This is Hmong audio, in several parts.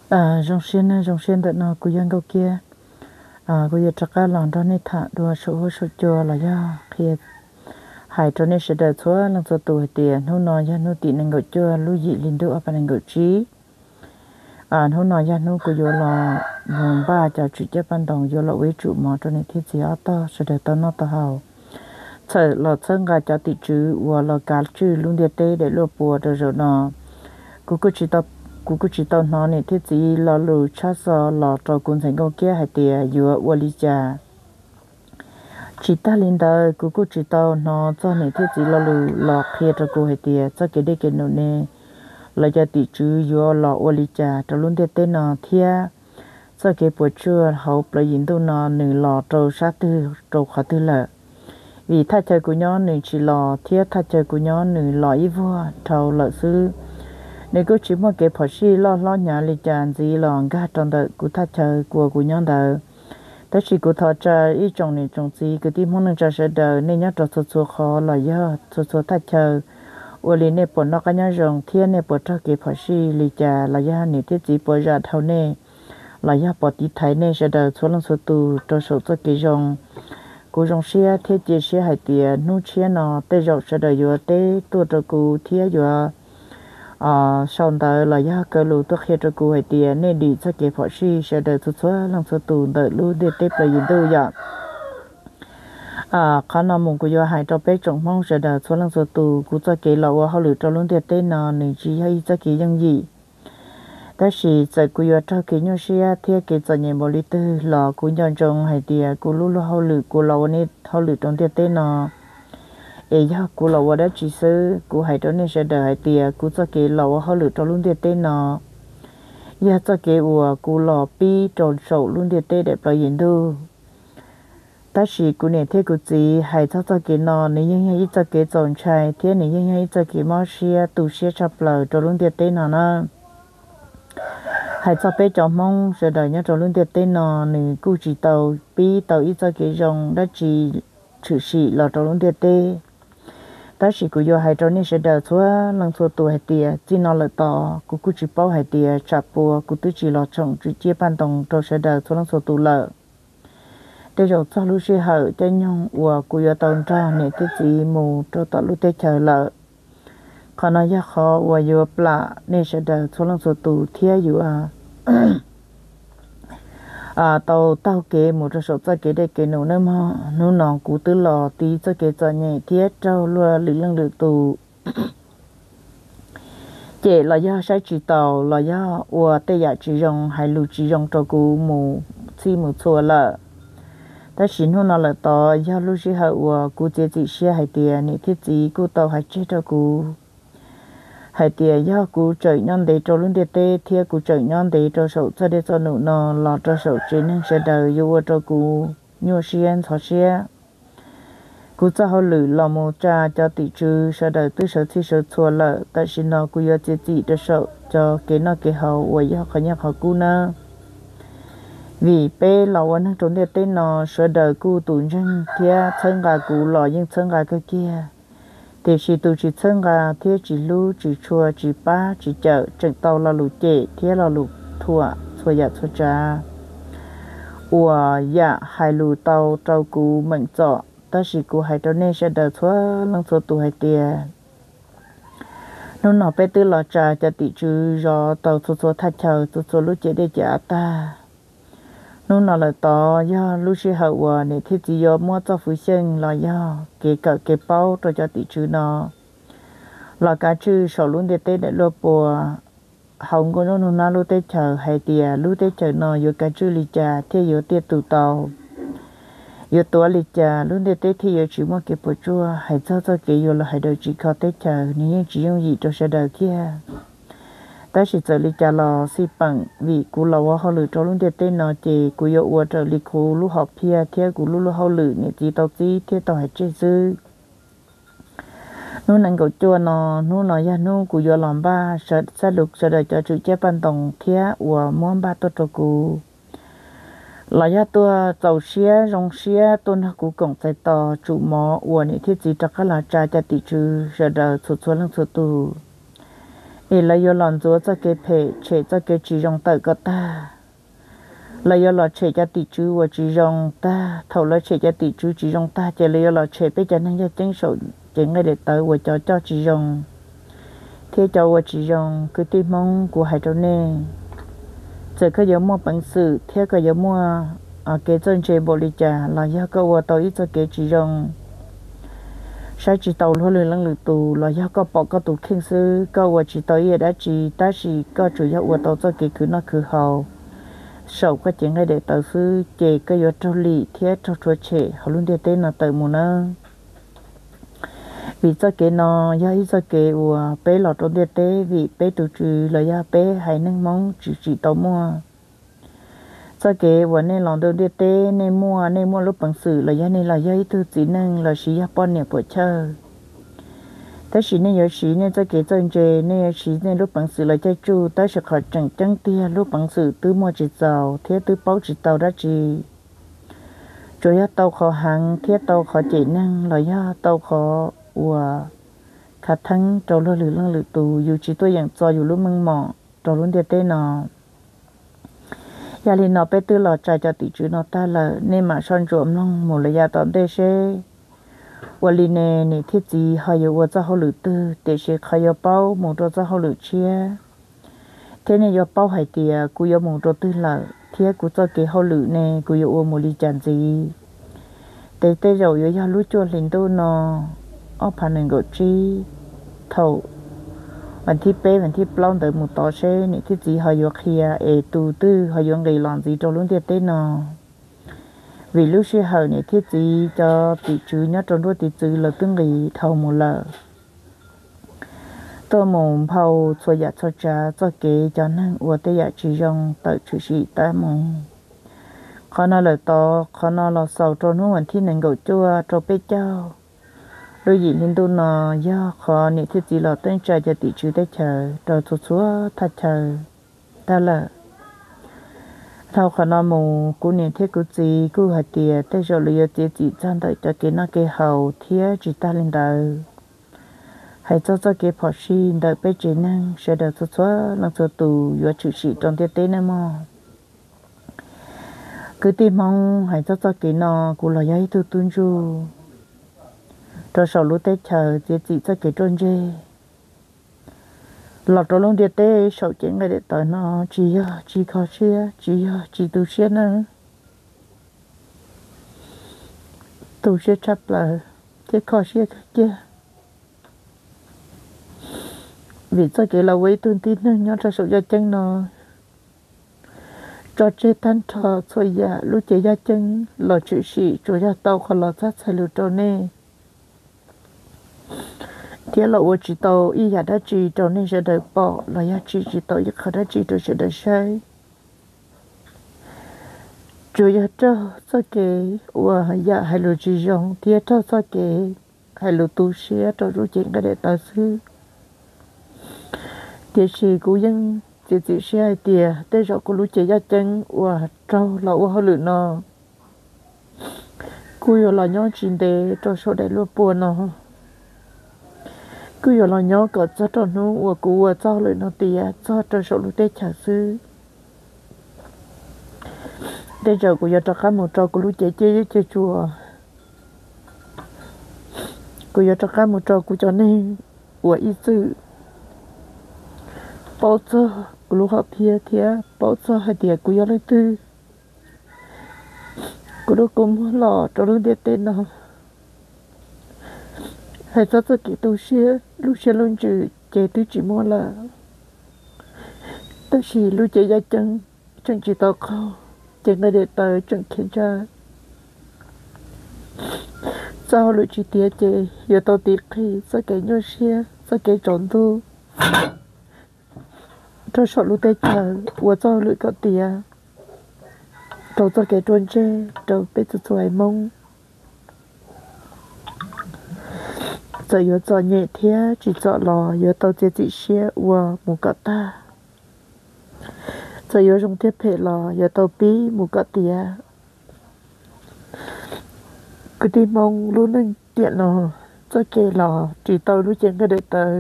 Zoo siab nawb, zoo siab ntawm no kuv yog Nkauj Kiab, kuv yuav rov qab los nrog nej tham dua saum huab saum cua los yog qhia hais rau nej sawv daws txhua leej txhua tus hais tias hnub no yog hnub tim nees nkaum cuaj lub yim hli ntuj ob phav nees nkaum tsib. Hnub no yog hnub kuv yuav los mus npaj cov tswm ciab paj ntoos yuav los ua ib tsum mov rau niam thiab txiv ob tog sawv daws tau noj tau haus. Txhawm los txhawb nqa cov tim tswv uas los kav tswj lub ntiaj teb daim luaj pua rau zaum no. Kuv kuj tsis tau hnov niam thiab txiv lo lus tshab xo los rau kuv ntxhais Nkauj Kiab hais tias yuav ua li cas. Tsis tag li ntawd, kuv kuj tsis tau hnov txog niam thiab txiv lo lus los qhia rau kuv hais tias txoj kev dej kev num ne, lawv cov tim tswv yuav los ua li cas rau lub ntiaj teb no thiab txoj kev puas tsuaj hauv plawv yim ntuj no nws los rau sab twg rau qhov twg lawm. Vim thaj chaw kuv nyob nws tsis los thiab thaj chaw kuv nyob nws los ib vuag dhau lawm xwb. Nws kuj tsis muaj kev phom sij loj hlob hnyav li cas ntxiv los nkag rau ntawm kuv thaj chaw uas kuv nyob ntawd. Tab sis kuv thov tsa ib tsoom niam tsoom txiv kwv tij Hmoob neej tsa sawv daws nej nyob rau txhua txhua qhov los yog txhua txhua thaj chaw, ua li nej puas noj qab nyob zoo thiab nej puas raug kev phom sij li cas los yog niam thiab txiv puas zam dhau nej los yog puas tiv thaiv nej sawv daws txhua leej txhua tus rau saum txoj kev zoo. Kuv zoo siab thiab cia siab hais tias hnub tshiab no tej zaum sawv daws yuav teb tuaj rau kuv thiab yuav sau ntawv los yog kaw lus tuaj qhia rau kuv hais tias nej dim txoj kev phom sij sawv daws txhua txhua leej txhua tus ntawm lub ntiaj teb plawv yim ntuj yom. Qhov no mus kuv yuav hais rau peb tsoom Hmoob sawv daws txhua leej txhua tus, kuv txoj kev los ua hauj lwm rau lub ntiaj teb no nws tsis yog ib txoj kev yooj yim. Tab sis txawm kuv yuav raug kev nyuaj siab thiab kev txom nyem npaum li twg los kuv nco ntsoov hais tias kuv lub luag hauj lwm kuv los ua nej hauj lwm rau ntiaj teb no es yog kuv los ua dab tsi xwb. Kuv hais rau nej sawv daws hais tias kuv txoj kev los ua hauj lwm rau lub ntiaj teb no yog txoj kev uas kuv los pib rau saum lub ntiaj teb daim plawv yim ntuj. Tab sis kuv niam thiab kuv txiv hais txog txoj kev no nws yeej yog ib txoj kev txaus ntshai thiab nws yeej yog ib txoj kev mob siab tu siab tshaj plaws rau lub ntiaj teb no na. Hais txog peb cov Hmoob sawv daws nyob rau lub ntiaj teb no, nws kuj tsis tau pib tau ib txoj kev zoo dab tsi tshwm sim los rau lub ntiaj teb. Tab sis kuv yuav hais rau nej sawv daws txhua leej txhua tus hais tias txij no lawm tod kuv kuj tsis paub hais tias tsam puas kuv twb tsis los tshoom tswm ciab paj ntoos rau sawv daws txhua leej txhua tus lawm. Tej zaum txog lub sij hawm caij nyoog uas kuv yuav tau nrog niam thiab txiv mus rau tom lub teb chaws lawm. Qhov no yog qhov uas yuav plam nej sawv daws txhua leej txhua tus thiab yuav tau taug kev mus rau saum txoj kev dej kev num nawb mog. Hnub no kuv twb los tiv txoj kev txom nyem thiab raug luag lwm leej lwm tus cem los yog saib tsis taus los yog ua tej yam tsis zoo hais lus tsis zoo rau kuv mus txhij mus txhua lawm. Tab sis hnub no lawm tod yog lub sij hawm uas kuv txiav txim siab hais tias niam thiab txiv kuj tau hais tseg rau kuv hais tias yog kuv tseem nyob ntev rau lub ntiaj teb thiab kuv tseem nyob ntev rau saum txoj dej txoj num no los rau saum tsev neeg sawv daws yuav ua rau kuv nyuaj siab ntxhov siab. Kuv txoj hauj lwm los mus tsa cov tim tswv sawv daws twb sawv txhij sawv txhua lawm, tam sim no kuv yuav txiav txim rau saum cov kev noj kev haus uas yog qhov nyiaj qhov kub nawb. Vim peb los ua neeg rau ntiaj teb no sawv daws kuj tus ntseeg thiab txhawb nqa kuv los yeej txhawb nqa kawg kiag, tiam sis tus tsis txhawb nqa thiab tsis hlub tsis tshua tsis pab tsis cawm tseem tau lo lus cem thiab lo lus thuam txhua yam txhua tsav uas yam hais lus tau rau kuv meem txom. Tab sis kuv hais rau nej sawv daws txhua leej txhua tus hais tias hnub no peb twb los tsa cov tim tswv zov tau txhua txhua thaj chaw txhua txhua lub ciam dej ciam av tag. Hnub no lawm tod yog lub sij hawm uas niam thiab txiv yuav muab txoj hwj xyeej los yog kev kawm kev paub rau cov tim tswv no los kav tswj saum lub ntiaj teb daim luaj pua hauv nkauj nruab nug nab lub teb chaws hais tias lub teb chaws no yuav kav tswj li cas thiaj yuav tiaj tus tau, yuav tuav li cas lub ntiaj teb thiaj yuav tsis muaj kev puas tsuaj. Hais txog txoj kev yuav los hais daws tsis kho teb chaws nws yeej tsis yooj yim rau sawv daws kiag. Tab sis txawm li cas los xij peem vim kuv los ua hauj lwm rau lub ntiaj teb no ces kuv yuav ua raws li kuv lub hom phiaj thiab kuv lub luag hauj lwm niam txiv tau txib thiab tau hais tseg xwb. Hnub nees nkaum cuaj no, hnub no yog hnub kuv yuav los npaj xab lus sawv daws cov tswm ciab paj ntoos thiab uas muab npaj tuaj rau kuv los yog tuaj txaus siab zoo siab tuaj nrog kuv koom txais tos tsum mov uas niam thiab txiv rov qab los tsa cov tim tswv sawv daws txhua txhua leej txhua tus. Es lawv yuav los ntxuav txoj kev phem, tshem txoj kev tsis zoo tawm kom tag. Lawv yuav los tshem cov tim tswv uas tsis zoo tag. Thaum lawv tshem cov tim tswv tsis zoo tag ces lawv yuav los tshem peb cov neeg yaj ceeb saum cev nqaij daim tawv uas cov coj tsis zoo thiab cov ua tsis zoo. Kwv tij Hmoob, kuv hais rau nej, txawm koj yuav muaj peev xwm thiab koj yuav muaj kev txawj ntse npaum li cas los yog koj ua tau ib txoj kev tsis zoo, saib tsis taus luag lwm leej lwm tus los yog koj pom koj tus kheej xwb, koj ua tsis tau ib yam dab tsi, tab sis koj tsuas yog ua tau txoj kev khwv noj khwv haus saum koj cev nqaij daim tawv xwb, ces koj yuav raug lim thiab raug rhuav tshem hauv lub ntiaj teb no tawm mus nawb. Vim txoj kev no yog ib txoj kev uas peb los rau ntiaj teb vim peb tus tswv los yog peb haiv neeg Hmoob tsis tsim tau muaj. Txoj kev uas nej los ntu ntiaj teb, nej muaj, nej muaj lub peev xwm los yog nej los yog ib tug txiv neej lossis yog poj niam puam chawj, tab sis nej yuav siv nej txoj kev txawj ntse, nej yuav siv nej lub peev xwm los caij tsuj, tab sis qhov tseem ceeb tiag lub peev xwm twb muaj tsis txaus thiab twb paub tsis tau dab tsi. Tsuas yog tau qhov heev thiab tau qhov cem neeg los yog tau qhov uas khav theeb rau luag lwm leej lwm tus, yus tsis tuaj yeem txo yus lub meej mom rau lub ntiaj teb no. Yog li no peb twb los tsa cov tim tswv no tag lawm, nej mam soj ntsuam mloog mus lawm yav tom ntej seb ua li ne niam thiab txiv ho yuav ua txoj hauj lwm twg, tiam sis qhov yuav paub mus rau txoj hauj lwm tshiab, thiab nej yuav paub hais tias kuv yuav mus rau twg lawm thiab kuv txoj kev hauj lwm ne kuv yuav ua mus li cas ntxiv. Ces tej zaum yuav yog lub cuaj hlis ntuj no ob phav nees nkaum tsib, thaum vas thib peb vas thib plaub ntawd mus tod seb niam thiab txiv ho yuav qhia es tus twg ho yuav nqis los ntxiv rau lub ntiaj teb no. Vim lub sij hawm niam thiab txiv cov tim tswv nyob rau nruab tiv txwv lawv twb nqis dhau mus lawm, tuaj mus nphau txhua yam txhua tsav txoj kev cov neeg ua tej yam tsis zoo tawm tshwm sim tab mus. Qhov no lawm tod, qhov no los xaus rau hnub vas thib nees nkaum cuaj rau peb caug lub yim hli ntuj no, yog qhov niam thiab txiv los teeb tsa cov tim tswv teb chaws rau txhua txhua thaj chaw tag lawm. Dhau qhov no mus kuv niam thiab kuv txiv kuj hais tias tej zaum lawv yuav txiav txim txog ntawm cov kev noj kev haus thiab tsis tag li ntawd, hais txog txoj kev phom sij ntawm peb tsev neeg sawv daws txhua txhua leej txhua tus yuav tshwm sim rau ntiaj teb nawb mog. Kwv tij Hmoob, hais txog txoj kev no kuv los yog ib tug tub ntsuj rau saum lub teb chaws txiav txim txoj kev ruaj ntseg los rau lub ntiaj teb saum cev nqaij daim tawv no, tsis yog tsis kho siab, tsis yog tsis tu siab nawb. Tu siab tshaj plaws thiab kho siab kawg kiag, vim txoj kev los ua ib tug tib neeg nyob rau saum yaj ceeb no tso tseg tag nrho txhua yam. Lub cev yaj ceeb los tshwm sim tsuas yog tau qhov los txhab txhais lus rau nej thiab los ua tsis tau ib yam dab tsi rau nej sawv daws pom los yog tsim tsis tau ib qho dab tsi rau sawv daws saib. Tsuas yog raug txoj kev ua yam hais lus tsis zoo thiab raug txoj kev hais lus tu siab rau lub cev nqaij daim tawv xwb. Tiam sis kuv yeej txiav txim siab hais tias tej zaum kuv lub cev yaj ceeb uas raug los ua hauj lwm no kuj yuav los nyob tsis ntev rau saum daim luaj pua no, kuj yuav los nyob kom txog rau hnub uas kuv ua txoj hauj lwm no tiav txog rau saum lub teb chaws xwb. Tej zaum kuv yuav rov qab mus rau kuv lub cev ciaj yeeb ciaj tsuas, kuv yuav rov qab mus rau kuv cov neeg uas ib txwm paub txog kuv lub hom phiaj thiab paub txog hais tias kuv yog leej twg. Kuv lub kua muag los rau lub ntiaj teb no, hais txog txoj kev tu siab lub siab lub ntsws ces twb tsis muaj lawm. Tab sis lub cev yaj ceeb tseem tsis tau qaug, cev nqaij daim tawv tseem khiav ntshaw. Txoj hauj lwm tsis tiav ces yuav tau tiv qhis txoj kev nyuaj siab, txoj kev tsaus ntuj rau saum lub teb chaws, ua txoj hauj lwm kom tiav rau txoj kev ruaj ntseg rau peb txhua txhua haiv Hmoob. Txawm yuav txom nyem thiab tsis txom los yuav tau txiav txim siab ua mus kom tag. Txawm yuav zoo thiab phem los yuav tau pib mus kom tiav. Kwv tij Hmoob, lub neej tiam no txoj kev los ris tau lub cev nqaij daim tawv,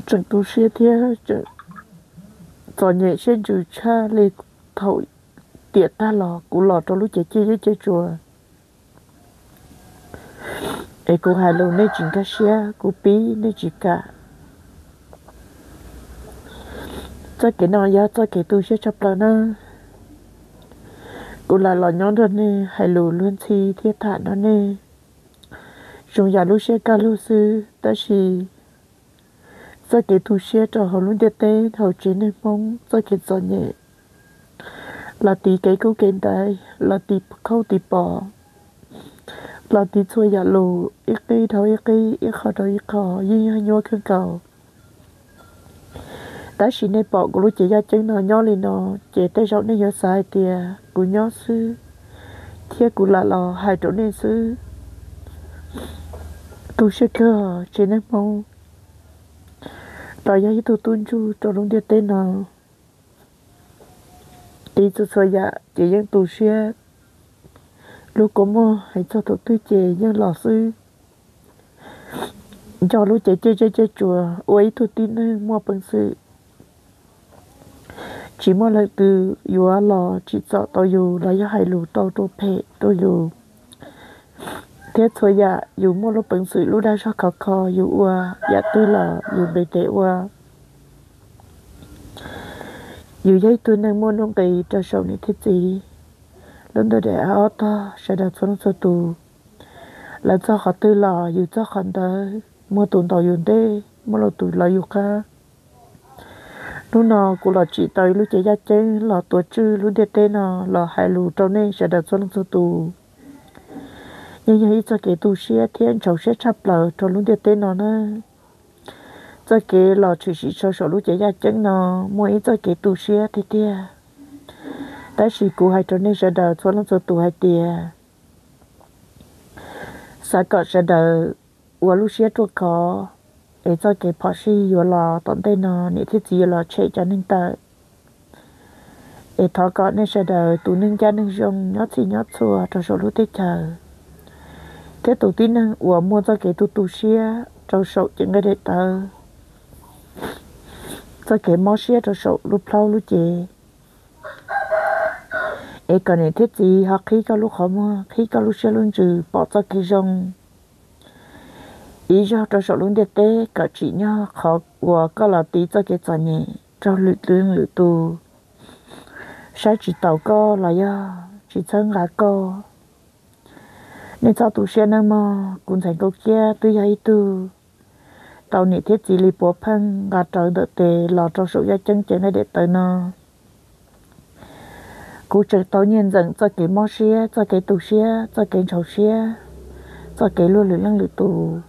tseem tu siab thiab tseem txom nyem siab ntsws tshaj li thaum tiam tag los kuv los rau lub cev ciaj yeeb ciaj tsuas. Es kuv hais lus nej tsis nkag siab, kuv pib nej tsis kam. Txoj kev no yog txoj kev tu siab tshaj plaws na. Kuv lam los nyob nrog nej hais lus luag ntxhi thiab tham nrog nej zoo yam lub siab kaj lug xwb, tab sis txoj kev tu siab rau hauv lub ntiaj teb hauv tsev neeg Hmoob, txoj kev txom nyem los tiv kev kub kev ntaiv, los tiv khauj tiv pos, los tiv txhua yam lus ib qib dhau ib qib, ib qho dhau ib qho, yeej yog nyuaj kawg nkaus. Tab sis nej pom kuv lub cev yaj ceeb no nyob li no, ces tej zaum nej yuav xav hais tias kuv nyob xwb thiab kuv lam los hais rau nej xwb. Tu siab kawg tsev neeg Hmoob, los yog ib tug tub ntsuj rau lub ntiaj teb no. Tiv txhua txhua yam ces yeej tu siab, lub kua muag hais txog thaum twg ces yeej los xwb. Nco lub cev ciaj yeeb ciaj tsuas ua ib tug tib neeg muaj peev xwm, tsis muaj leej twg yuav los tsim txom tau yus los yog hais lus tau rau phem rau yus. Thiab txhua yam yus muaj lub peev xwm lub dag zog khov kho, yus ua yam twg los yus ntev tes ua. Yus yog ib tug neeg muaj nuj nqis rau saum niam thiab txiv, lub ntuj daim av ob tog, sawv daws txhua leej txhua tus. Lawv txog qhov twg los yus txog qhov ntawd, muaj tus ntaus yus ntej, muaj tus lawv yus qab. Hnub no kuv los tsim tau ib lub cev yaj ceeb los tuav tswj lub ntiaj teb no los hais lus rau nej sawv daws txhua leej txhua tus. Yeej yog ib txoj kev tu siab thiab ntshau siab tshaj plaws rau lub ntiaj teb no na. Txoj kev los tshwm sim rau saum lub cev yaj ceeb no muaj ib txoj kev tu siab tiag tiag. Tab sis kuv hais rau nej sawv daws txhua leej txhua tus hais tias, xav kom sawv daws ua lub siab ruaj khov, es txoj kev phom sij yuav los tom ntej no niam thiab txiv yuav los tshem cov neeg tawm. Es thov kom nej sawv daws tus neeg ncaj neeg zoo nyob txhij nyob txhua rau saum lub teb chaws, thiab tus tib neeg uas muaj txoj kev tu tu siab rau saum cev nqaij daim tawv, txoj kev mob siab rau saum lub plhaub lub cev, es kom niam thiab txiv ho qhib koj lub qhov muag, qhib koj lub siab lub ntsws pom txoj kev zoo ib zaug rau saum lub ntiaj teb, kom tsim nyog qhov uas koj los tiv txoj kev txom nyem rau lwm tus, saib tsis taus koj los yog tsis txhawb nqa koj. Nej txhob tu siab nawb mog, kuv ntxhais Nkauj Kiab twb yog ib tug tau niam thiab txiv li puav pheej nqa rawv ntawm tes los rau saum yaj ceeb cev nqaij daim tawv no. Kuv tseem tau nyiaj ntxeem txoj kev mob siab, txoj kev tu siab, txoj kev ntshau siab, txoj kev luag lwm leej lwm tus,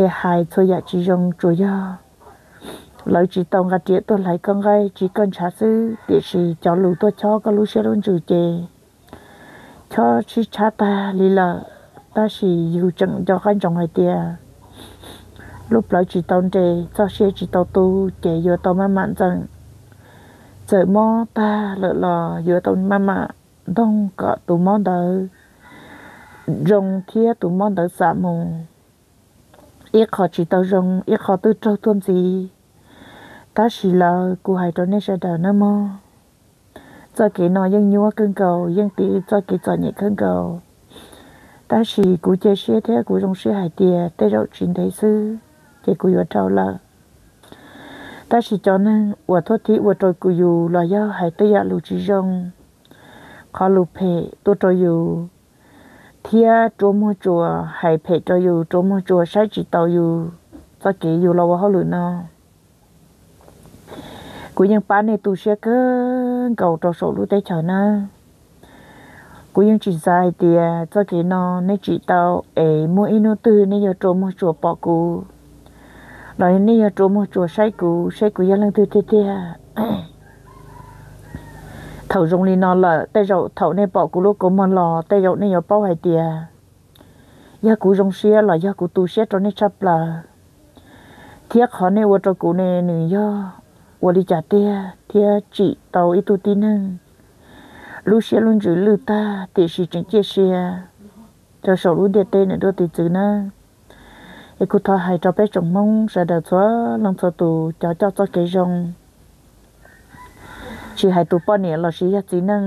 es hais txhua yam tsis zoo, tsuas yog lawv tsis tau nqa riam tuaj hlais koj nqaij tsis koj ntshav xwb, tiam sis cov lus tuaj chob koj lub siab lub ntsws ces chob sib tshab tag li lawm. Tab sis yus tseem nco qab ntsoov hais tias lub plawv tsis tau nres, txoj sia tsis tau tu, ces yuav tau maj mam ntxeem. Txawm mob tag lawm los yuav tau maj mam ntoog kom tus mob ntawd zoo thiab tus mob ntawd xam mus. Ib qho tsis tau zoo, ib qho twb raug tuaj ntxiv. Tab sis lawm kuv hais rau nej sawv daws nawb mog, txoj kev no yeej nyuaj kawg nkaus, yeej tiv txoj kev txom nyem kawg nkaus. Tab sis kuv cia siab thiab kuv zoo siab hais tias tej zaum tsis ntev xwb ces kuv yuav dhau lawm. Tab sis cov neeg uas thuab thib ua rau kuv yus los yog hais tej yam lus tsis zoo, qhov lus phem tuaj rau yus, thiab rua muag tsuas hais phem rau yus, rua muag tsuas saib tsis taus yus txoj kev yus los ua hauj lwm no, kuv yeej pab nej tu siab kawg nkaus rau saum lub teb chaws na. Kuv yeej tsis xav hais tias txoj kev no nej tsim tau es muaj ib hnub twg nej yuav rua muag tsuas pom kuv, los nej yuav rua muag tsuas saib kuv, saib kuv yog leej twg tiag tiag. Thaum zoo li no lawm, tej zaum thaum nej pom kuv lub kua muag los, tej zaum nej yuav paub hais tias yog kuv zoo siab los yog kuv tu siab rau nej tshaj plaws, thiab qhov nej ua rau kuv ne nws yog ua li cas tiag thiab tsim tau ib tug tib neeg lub siab lub ntsws lwj tag tiam sis tseem ciaj sia rau saum lub ntiaj teb nws dua tiv txwv na. Es kuv thov hais rau peb tsoom Hmoob sawv daws txhua leej txhua tus cov coj txoj kev zoo, tsis hais tus poj niam los sis yog txiv neej,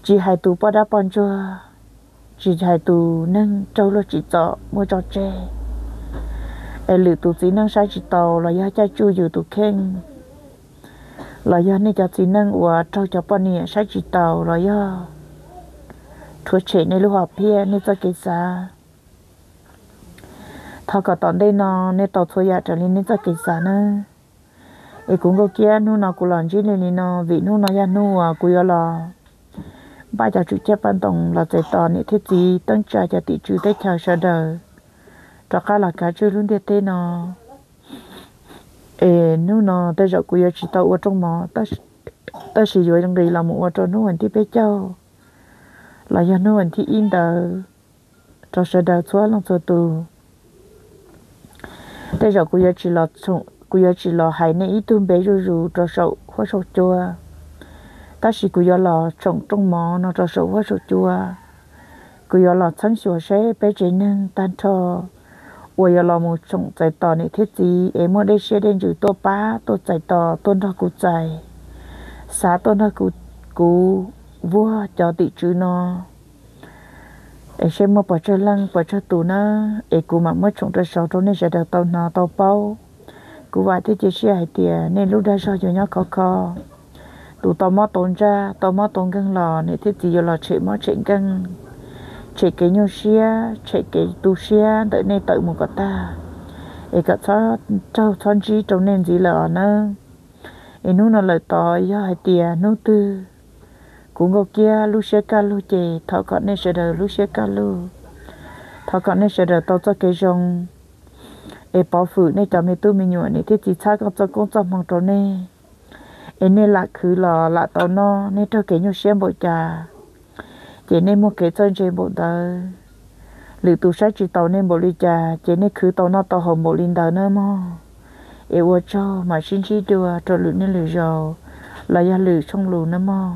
tsis hais tus poj dab poj ntsuag, tsis hais tus neeg raug luag tsim txom muaj tso tseg, es lwm tus txiv neej saib tsis taus los yog caij tsuj yus tus kheej, los yog nej cov txiv neej uas raug cov poj niam saib tsis taus los yog rhuav tshem nej lub hom phiaj nej txoj kev xav, thov kom tom ntej no nej tau txhua yam raws li nej txoj kev xav nawb. Es kuv Nkauj Kiab hnub no kuv los ntsib nej li no vim hnub no yog hnub uas kuv yuav los npaj cov tswm caj paj ntoos los txais tos niam thiab txiv teeb tsa cov tim tswv teb chaws sawv daws rov qab los kav tswj lub ntiaj teb no. Es hnub no tej zaum kuv yuav tsis tau ua rooj mov, tab sis yuav nqis los mus ua rau hnub vas thib peb caug los yog hnub vas thib ib ntawd rau sawv daws txhua leej txhua tus. Tej zaum kuv yuav tsis los, kuv yuav tsis los hais nej ib tug npe zuj zus rau saum huab saum cua, tab sis kuv yuav los tshoom rooj mov no rau saum huab saum cua. Kuv yuav los txheeb xyuas seb peb tsev neeg tag nrho uas yuav los mus tshoom txais tos niam thiab txiv es muaj dej siab dej ntsws tuaj pab tuaj txais tos tuaj nrog kuv txais, xav tuaj nrog kuv, kuv vuag cov tim tswv no, es seb muaj pes tsawg leej pes tsawg tus na, es kuv mam muab tshoom rau saud rau nej sawv daws tau hnov tau paub. Kuv vam thiab cia siab hais tias nej lub dag zog yuav nyob khov kho. Tus tau mob tau ntsaj tau mob tau nkeeg los niam thiab txiv yuav los tshem mob tshem nkeeg, tshem kev nyuaj siab tshem kev tu siab ntawm nej tawm mus kom tag, es kom txhob raug txhob ntsib rau nej ntxiv lawm os nawb. Es hnub no lawm tod yog hais tias hnub twg kuv Nkauj Kiab lub siab kaj lug ces thov kom nej sawv daws lub siab kaj lug, thov kom nej sawv daws tau txoj kev zoo, es pov hwm nej cov me tub me nyuam niam thiab txiv txhab koj txoj koob txoj hmoo rau nej, es nej lam khwv los lam tau noj, nej raug kev nyuaj siab npaum cas ces nej muaj kev txawj ntse npaum ntawd. Lwm tus saib tsis taus nej npaum li cas ces nej khwv tau noj tau haus npaum li ntawd nawb mog. Es ua tsaug mam sib ntsib dua rau lwm hnub lwm zaus los yog lwm tshooj lus nawb mog.